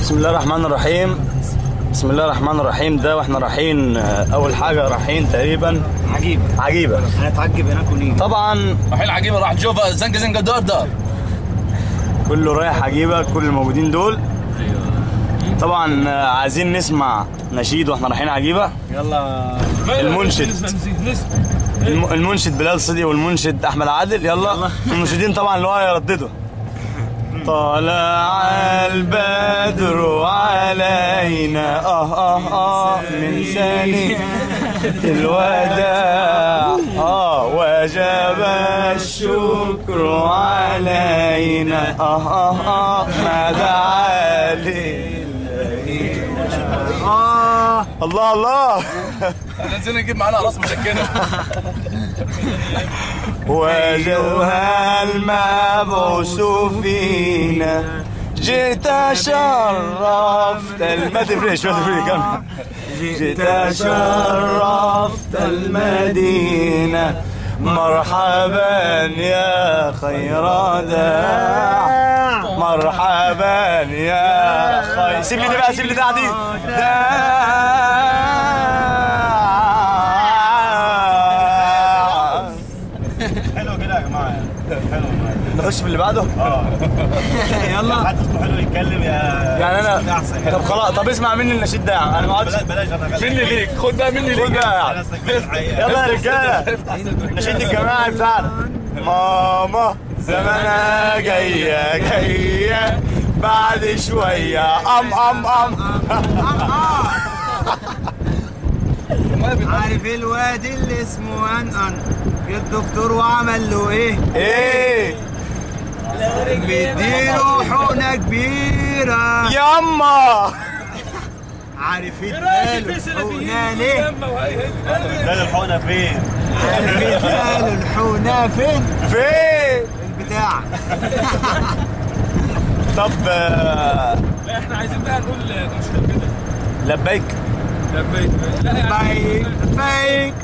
بسم الله الرحمن الرحيم. بسم الله الرحمن الرحيم. ده واحنا رايحين، اول حاجة رايحين تقريبا عجيبة. عجيبة هنتعجب هناك ونيجي. طبعا رايحين عجيبة، راح نشوف زنجة زنجة دار دار. كله رايح عجيبة، كل الموجودين دول. طبعا عايزين نسمع نشيد واحنا رايحين عجيبة. يلا المنشد المنشد بلال صدقي والمنشد احمد عادل. يلا المنشدين طبعا اللي هو يرددوا. طلع البدر علينا اه اه اه من سنة الوداع اه وجب الشكر علينا اه اه اه ما دعا لله. الله الله. نزلنا نجيب معانا راس مشكلة. وجوها المبعوث فينا جئت شرفت ما تفرقش ما تفرقش كمل. جئت شرفت المدينة مرحبا يا خير داع مرحبا يا خير. سيب لي ده بقى، سيب لي ده عديد. حلو كده يا جماعة، حلو. نخش في اللي بعده؟ اه يلا. حد صوته حلو يتكلم يا يعني انا. طب خلاص، طب اسمع مني النشيد ده يا عم. انا ما اقعدش. بلاش انا مني ليك، خد بقى مني ليك. خد بقى يا عم. يلا يا رجاله النشيد الجماعي بتاعنا. ماما زمانها جاية جاية بعد شوية ام ام ام. عارف الواد اللي اسمه ان جه الدكتور وعمل له ايه؟ ايه؟ بيديله حقنه كبيرة ياما. عارف اداله الحقنة ليه؟ اداله الحقنة فين؟ عارف اداله الحقنة فين؟ فين؟ البتاع. طب لا احنا عايزين بقى نقول نشيد كده. لبيك لبيك. لبيك لبيك.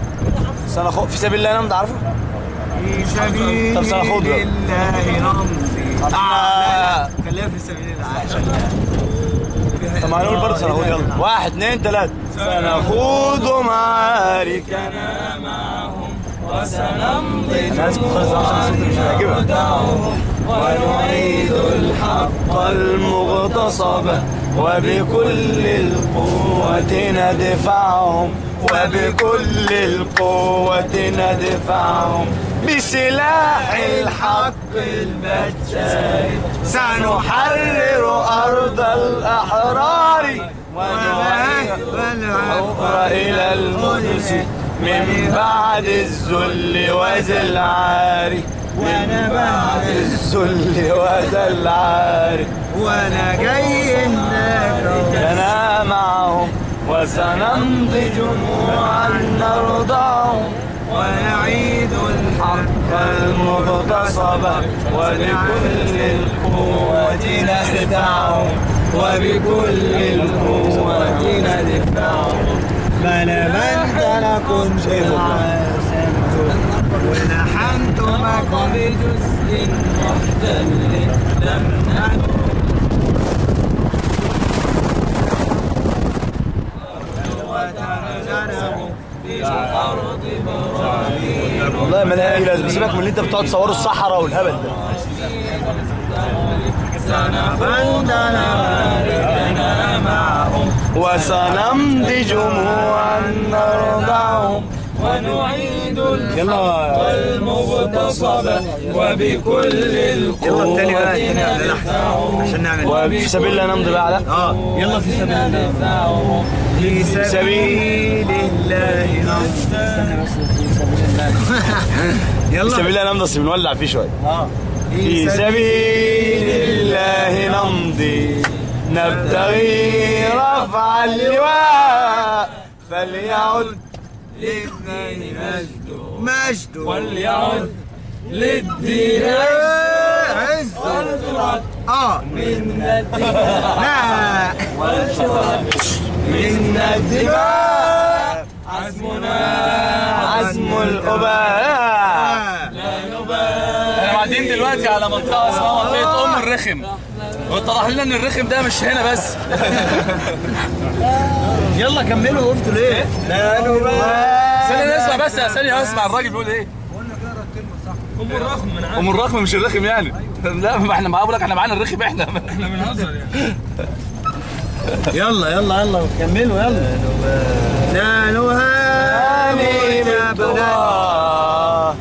سنخوض في سبيل الله نمضي، عارفه؟ في سبيل طب سنخوض الله نمضي. لا خليها في سبيل الله عشان. طب ما هنقول برضه سنخوض. يلا 1 2 3. سنخوض معاركنا معهم وسنمضي. انا اسف خالص عشان صوتي مش هيعجبك. ونعيد الحق المغتصب وبكل القوة ندفعهم وبكل القوة ندفعهم بسلاح الحق البتار سنحرر أرض الأحرار ونعيد الحر إلى القدس من بعد الذل وذي العار من بعد الذل وذا العار. وانا جاي هناك أنا معهم وسنمضي جموعا نرضعهم ونعيد الحق المغتصب وبكل القوة ندفعهم وبكل القوة ندفعهم. ما لمنت لكم ونحنت معكم بجزء محتل لم نكن. والله ما لها اي لازمه. سيبك من اللي انت بتقعد تصوره الصحراء والهبل ده. وسنمضي جموعا نرضعهم ونعيد الحق المغتصب وبكل القوة ندفعهم. في سبيل الله نمضي بقى. لا يلا في سبيل الله. في سبيل الله نمضي. استنى بس، في سبيل الله. يلا في سبيل الله نمضي بس بنولع فيه شوية. في سبيل الله نمضي نبتغي رفع اللواء فليعد للدين مجده مجده وليعد للدين عزه. منا الدماء ولترد منا الدماء عزمنا عزم الأباء لا نبالي. احنا قاعدين دلوقتي على منطقة اسمها منطقة أم الرخم. واتضح لنا ان الرخم ده مش هنا بس. يلا كملوا، وقفتوا ليه؟ ثانية اسمع بس يا ثانية، اسمع الراجل بيقول ايه؟ قلنا كده الكلمة صح. ام الرخم، انا عارف ام الرخم مش الرخم يعني. لا ما احنا معاه، بقول لك احنا معانا الرخم، احنا بنهزر يعني. يلا يلا يلا كملوا يلا. نالها من التراب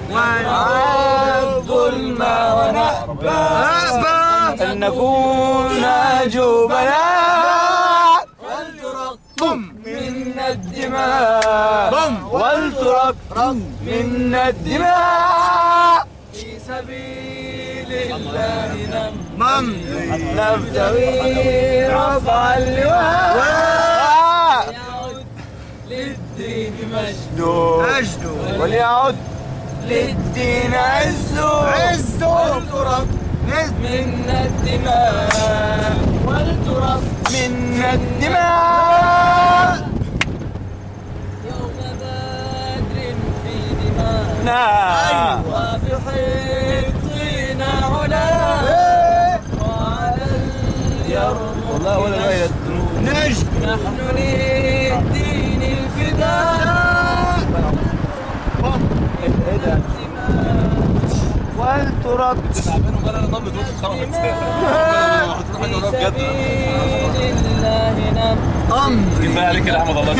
الظلم ونأبى أن نكون جبناء ولترق منا الدماء، ولترق منا الدماء في سبيل الله نمضي نبتغي رفع اللواء، يعود للدين مجده وليعد للدين عزه عزه، ولترق منا الدماء، ولترق منا الدماء يوم بدر في دماء، وفي حطنا علا وعلى اليرموك والله ولا نجد، نحن للدين الفداء. ايه ده؟ والتراب تعبان ولا انا طبلت روحي اتخربت. هتروح بجد. سبيل الله نمضي. كفاية عليك يا احمد الله.